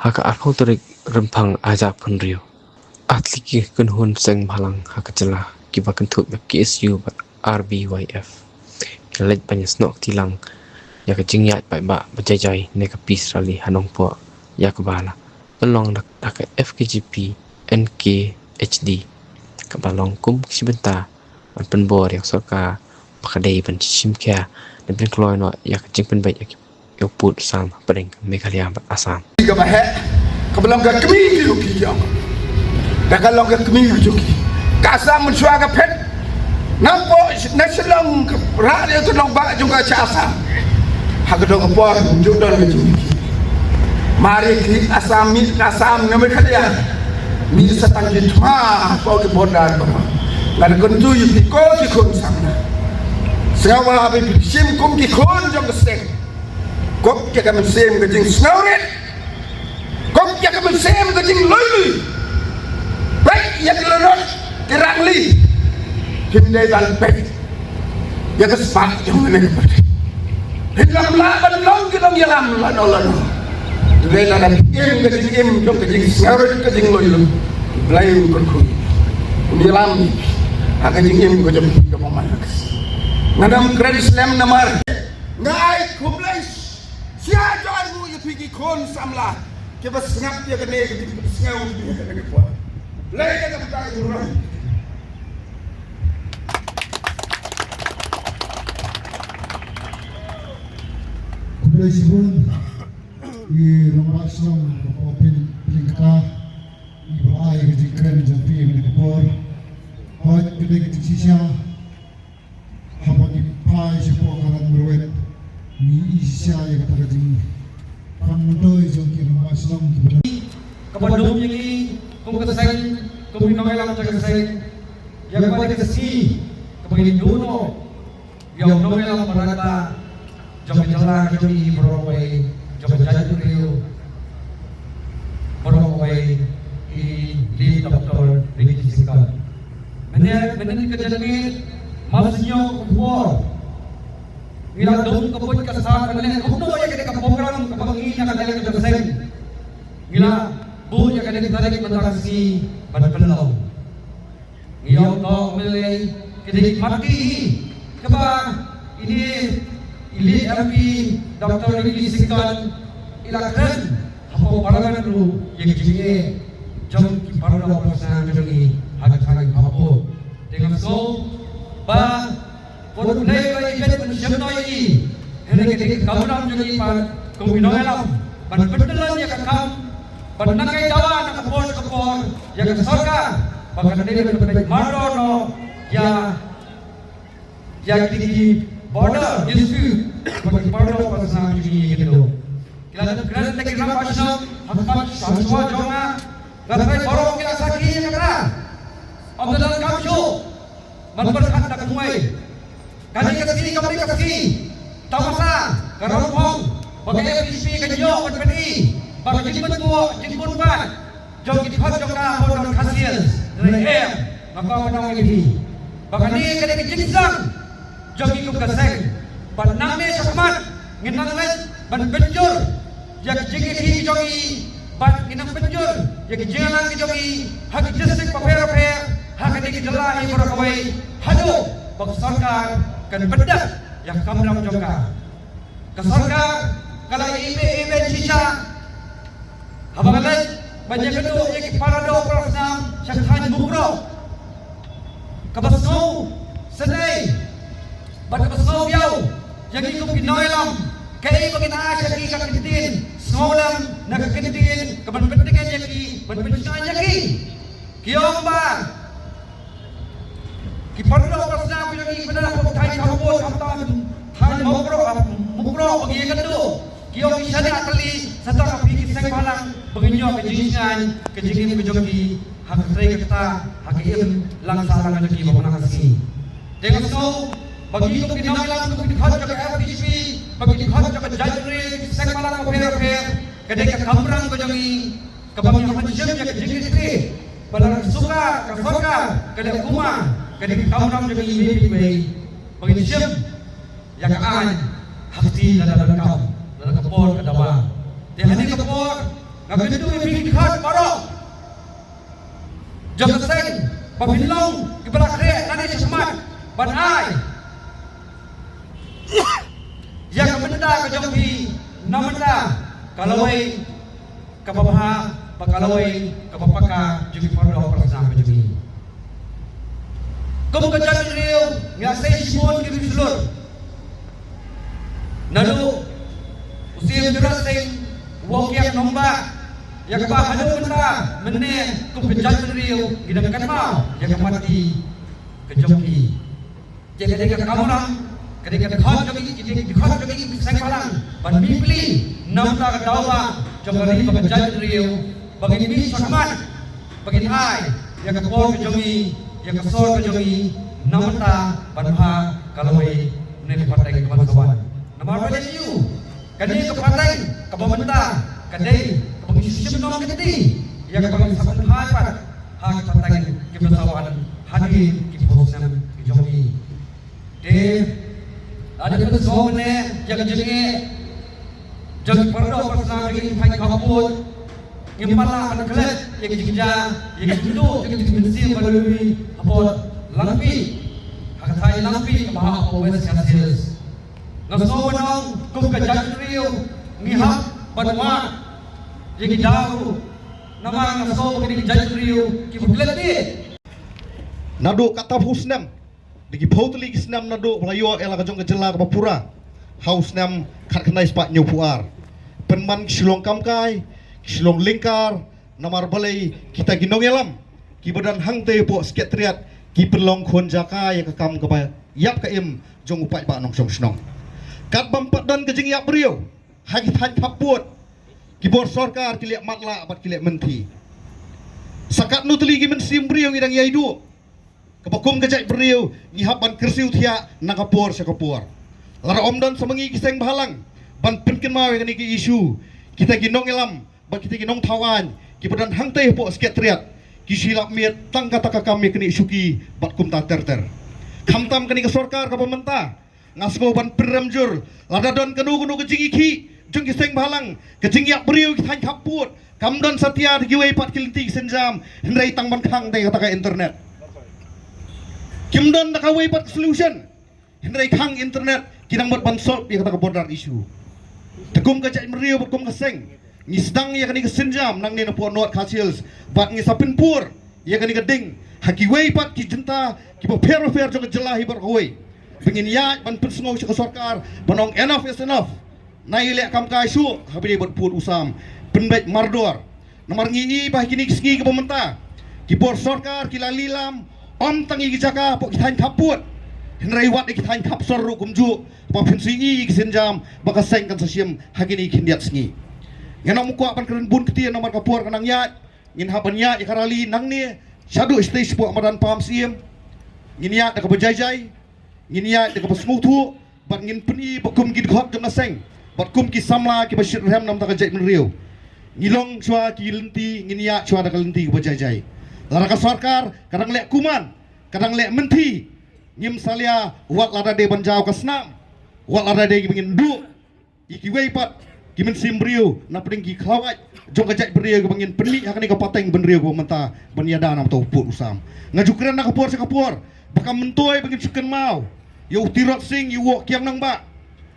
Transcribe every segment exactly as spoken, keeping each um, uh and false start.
Ha ka arphew tarik Rymphang arhajar arphew hynriew, artylli ki kynhun seng bhalang ha ka jylla kiba kynthup ïa ka K S U bad R B Y F ki la leit ban ïasnoh kti lang ïa ka jingïaid paidbah ba jai jai ne ka peace rally ha Nongpoh, ïa kaba la pynlong da ka F K J P N K H D, kaba long kum ka shi bynta ban pynbor ïa ka sorkar ba ka dei ban shim khia ne pynkloi noh ïa ka jingpynbeit ïa ki ïa u pud u sam hapdeng ka Meghalaya bad Assam. Kaba heh, kaba long ka kmie ki jong ki jong. Da ka long ka kmie ki jong ki. Ka Assam mynshuwa ka phet. Nangpoh na Shillong ka rah ïa ka nongbah jong ka sha Assam. Ha ka dong ka por mynjur don ka jong ki. Mar ïa ki Assam mih ka Assam na Meghalaya. Mih sa tang ki thma hapoh ki border ba. Nga da kyntu ïa phi ko ki khun samla. Sngewbha ba phi shim kum ki khun jong ka seng. Kup ïa ka mynsiem ka jingsngewrit. Kup ïa ka mynsiem ka jinglui lui. Peit ïa ki lanot ki rangli. Phim dei ban peit ïa ka spah jong kane ka pyrthei. Phim lam lah ban long ki nongïalam lano lano. Te dei lada im ka jingim jong ka jingsngewrit ka jinglui lui. Blei un kyrkhu, un ïalam ïa phi ha ka jingim ka jong phi kaba man la ka sngi. Ngan ym kren slem namar nga ai khublei Sha jar ngu ïa phi ki khun samla kiba sngap ïa kane ka jingpynsngew ïa kane ka por. Blei da kata ka burom. Khublei shibun i rangbah shnong ka por pyn pyn kata i ba ai ka jingkren jong phi ïa kane ka por. Hooid ka dei ka jingshisha. Haba ngi phai shapoh ka rat myrwet ngi i shisha ïa kata ka jingpang myntoi jong ki rangbah shnong kiba don. Kaba dum ïa ngi kum ka seng, kum ki nongïalam jong ka seng, ïa kaba dei ka sngi kaba ngi duh noh ïa u nongïalam baroh jong ka jylla ka jong ngi baroh kawei, jong ka jaitbynriew baroh kawei, i Late Doctor Ricky Syngkon. Mynne mynne ka janmiet mar sñiaw ka por ngi la dum ka buit ka sam ban leh kumno ïa kane ka program kaba ngi na ka dei ka seng. Ngi la buh ïa kane ka tarik mynta ka sngi ban pynlong. Ngi ong to mynlei kine ki party hi kaba ine i Late M P Doctor Ricky Syngkon i la kren hapoh Parliament ruh ïa ki jingeh jong ki paralok parasnam jong ngi ha ka thaiñ hapoh. Te nga sngew ba Bad U Blei ba i bit ban shim noh ïa i. Hynrei ka dei ka kamram jong i pat kum ki nongïalam ban pyntyllun ïa ka kam, ban nang ai dawa na ka por sha ka por ïa ka sorkar ba kan dei ban pynbeit mardor noh ïa ïa ki border dispute ba ki paralok parasnam jong ngi ïa ki doh. Ki la kren da ki rangbah shnong ha khmat sha shuwa jong nga. Nga tharai baroh ki la sakhi ïa kata. Ym da donkam shuh ban pyrkhat da kumwei. Kane ka sngi kam dei ka sngi tamasa ka rangbah ba ka F D C P kan ïoh ban pyni ba ka jingpynbun, jingpynbun pat jong ki khot jong ka hapoh North Khasi Hills. Hynrei em, nga kwah ban ong ïa phi ba kane ka dei ka jingsdang jong ngi kum ka seng. Bad nangne shakhmat ngin nang leit ban pynjur ïa ki jingïakhih ki jong ngi bad ngin nang pynjur ïa ki jingïalang ki jong ngi ha ki district bapher bapher ha kane ka jylla hi baroh kawei haduh ba ka sorkar kan pyndep ïa ka kamram jong ka. Ka sorkar ka la ïa iwei iwei shisha haba ka leit ban ïakynduh ïa ki paradoh parasnam sha thaiñ Mukroh. Kaba sngew sngewsih bad kaba sngew biang ïa ngi kum ki nongïalam, kaei ba ngin ai sha ki ka kyntien sngewlem na ka kyntien kaban pyntngen ïa ki, ban pynshai ïa ki. Ki ong ba ki paradoh parasnam ki ong ki bynta na pok thaiñ Khamput, khamtam thaiñ Mukroh, Mukroh ba ngi ïakynduh. Ki ong ki shaniah tylli, sa tang ha phi ki seng bhalang ba ngin ïoh ka jingshngaiñ ka jingim ka jong ki ha ka trei ka kta, ha ka im lang sahlang jong ki ba man la ka sngi. Te nga sngew ba ngi kum ki nongïalam, kum ki khot jong ka F D C P, ba ngi ki khot jong ka jaitbynriew, ki seng bhalang bapher bapher, ka dei ka kamram ka jong ngi kaba ngi hap ban shim ïa ka jingkitkhlieh ba lada ka sorkar, ka sorkar ka leh kumba ka dei ka kamram jong ngi iwei pa iwei ba ngin shim ïa ka aiñ ha kti lada donkam, lada ka por ka dawa. Te ha kane ka por Nga kyntu ïa phi ki khot baroh jong ka seng ba phin long kiba la khreh nangne shakhmat ban ai ïa ka bynta ka jong phi na bynta ka lawei kaba bha bad ka lawei kaba paka jong ki paralok parasnam ka jong ngi. Kum ka jaitbynriew ngi la sei shibun ki riewshlur. Naduh u Syiem Jurong Sing, u Wahkiang Nongbah, ïa kaba haduh mynta mynne kum ka jaitbynriew ngi dang kynmaw ïa ka party ka jong ki. Te ka dei ka kamram, ka dei ka dkhot jong ngi, ka dei ka dkhot jong ngi ki seng bhalang ban mih pli na bynta ka daw ba jong ka ri bad ka jaitbynriew, ba ngin mih shakhmat, ba ngin ai ïa ka por ka jong ngi, ïa ka sor ka jong ngi na bynta ban bha ka lawei ne ka pateng ka ban sa wan. Namar ba dei ïa u kane ka pateng kaba mynta ka dei kaba ngi shim nongkynti ïa kaba ngi sa pynbha pat ha ka pateng kiba sa wan hadien ki phew snem ki jong ngi. Te lada phi sngew mynne ïa ka jingeh jong ki paralok parasnam jong ngi ki thaiñ khappud, ngim pat lah ban klet ïa ka jingjia, ïa ka jingduh jong ki mynsiem ba lui hapoh Langpih, ha ka thaiñ Langpih kaba hapoh West Khasi Hills. Nga sngew ban ong kum ka jaitbynriew ngi hap ban wad ïa ki daw ruh. Namar nga sngew ba kine ki jaitbynriew kiba klet beit. Naduh katta phew snem, da ki phew tylli ki snem naduh ba la ïoh ïa la ka jong ka jylla kaba pura ha u snem khatkhyndai spah hynñiewphew ar. Pynban ki shu long kamkai, ki shu long lyngkar, namar balei kita ki nongïalam kiba don hangtei hapoh Secretariat ki pynlong khun jaka ïa ka kam kaba ïap ka im jong u paidbah nongshong shnong. Katba ym pat don ka jingïap briew ha ki thaiñ khappud, ki bor sorkar ki leh matlah bad ki leh mynthi. Sa katno tylli ki mynsiem briew ngi dang ïai duh, kaba kum ka jaitbynriew ngi hap ban kyrsiew thiah na ka por sha ka por. Lada ym don sa ma ngi ki seng bhalang ban pynkynmaw ïa kane ka issue, kita ki nongïalam bad kita ki nongthaw aiñ kiba don hangtei hapoh Secretariat ki shu lap miet tang kata ka kam ïa kane ka shuki bad kumta ter ter. Khamtam kane ka sorkar kaba mynta, nga sngew ban pynrem jur, lada don kano kano ka jingïakhih jong ki seng bhalang, ka jingïap briew ki thaiñ khappud, kam don satia da kiwei pat ki lynti ki sienjam, hynrei tang ban khang da kata ka internet. Kim don da kawei pat ka solution, hynrei khang internet, ki nang mut ban solve ïa kata ka border issue. Te kum ka jaitbynriew bad kum ka seng, ngi sdang ïa kane ka sienjam nangne napoh North Khasi Hills, bad ngi sa pynpur ïa kane ka ding ha kiwei pat ki jylla kiba pher bapher jong ka jylla hi baroh kawei, ba ngin ïaid ban pynsngew sha ka sorkar ban ong enough is enough. Nai leh kamkai shuh, haba ïadei bad pud u sam, pynbeit mardor. Namar ngi i ba ha kine ki sngi kiba mynta, ki bor sorkar ki la lilam ym tang ïa ki jaka hapoh ki thaiñ khappud, hynrei wat ïa ki thaiñ khapsor ruh kumjuh, ba phin sa i ïa ki sienjam ba ka seng kan sa shim ha kine ki khyndiat sngi. Ngan ym kwah ban kren bun ktien namar ka por ka nang ïaid. Ngin hap ban ïaid ïa ka rally nangne shaduh stage hapoh madan Pahamsyiem. Ngin ïaid da kaba jai jai, ngin ïaid da kaba sngewthuh, bad ngin pyni ba kum ki dkhot jong ka seng bad kum ki samla kiba shitrhem na bynta ka jaitbynriew, ngi long shuwa ki lynti, ngin ïaid shuwa da ka lynti kaba jai jai. Lada ka sorkar ka dang leh kuman, ka dang leh mynthi, ngim salia wat lada dei ban jaw ka snam, wat lada dei kiba ngin duh ïa kiwei pat ki mynsiem briew na pdeng ki khlawait jong ka jaitbynriew kiba ngin pynmih ha kane ka pateng bynriew kaba mynta ban ïada na bynta u pud u sam. Nga ju kren na ka por sha ka por ba kam myntoi ba ngin shu kynmaw ïa u Tirot Sing, ïa u Wahkiang Nongbah,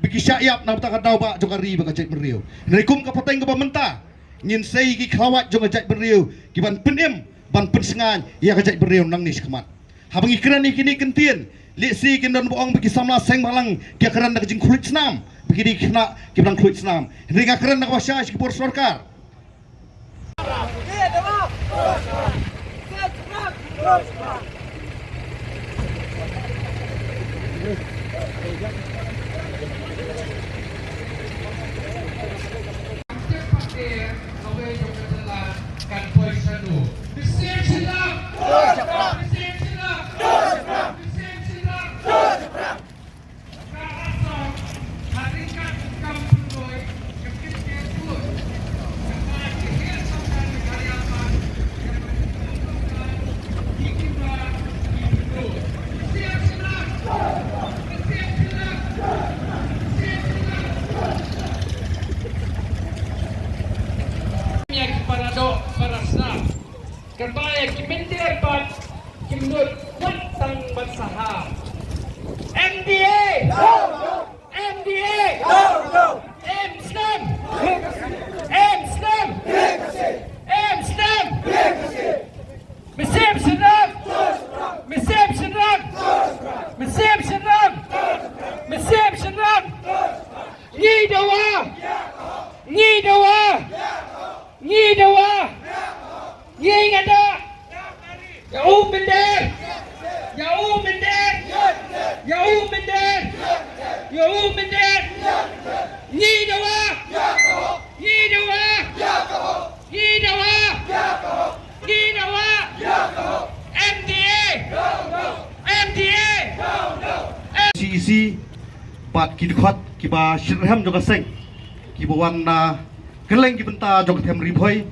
ba ki shah ïap na bynta ka daw ba jong ka ri bad ka jaitbynriew. Hynrei kum ka pateng kaba mynta, ngin sei ki khlawait jong ka jaitbynriew ki ban pynim ban pynsngain ïa ka jaitbynriew nangne shakhmat. Haba ngi kren ïa kine ki kyntien, lehse kin don ba ong ba ki samla seng bhalang ki kren da ka jingkhluit snam, ba ki dei ki khynnah kiba dang khluit snam. Hynrei nga kren da kaba shai sha ki bor sorkar. Dok para sla. Kyrpad ïa ki mynder bad kim nud wat tang ban sahar. M D A! M D A! Em snem! Em snem! Em snem! Mynsiem shynrang! Mynsiem shynrang! Mynsiem shynrang! Mynsiem shynrang! Ngi dawa! Ngi dawa! Ngi dawa! Ngi ngada! Ïa u mynder! Ïa u mynder! Ïa u mynder! Ïa u mynder! Ngi dawa! Ngi dawa! Ngi dawa! Ngi dawa! M D A! M D A! C E C, bad ki dkhot kiba shitrhem jong ka seng kiba wan na kylleng ki bynta jong ka them Ri Bhoi.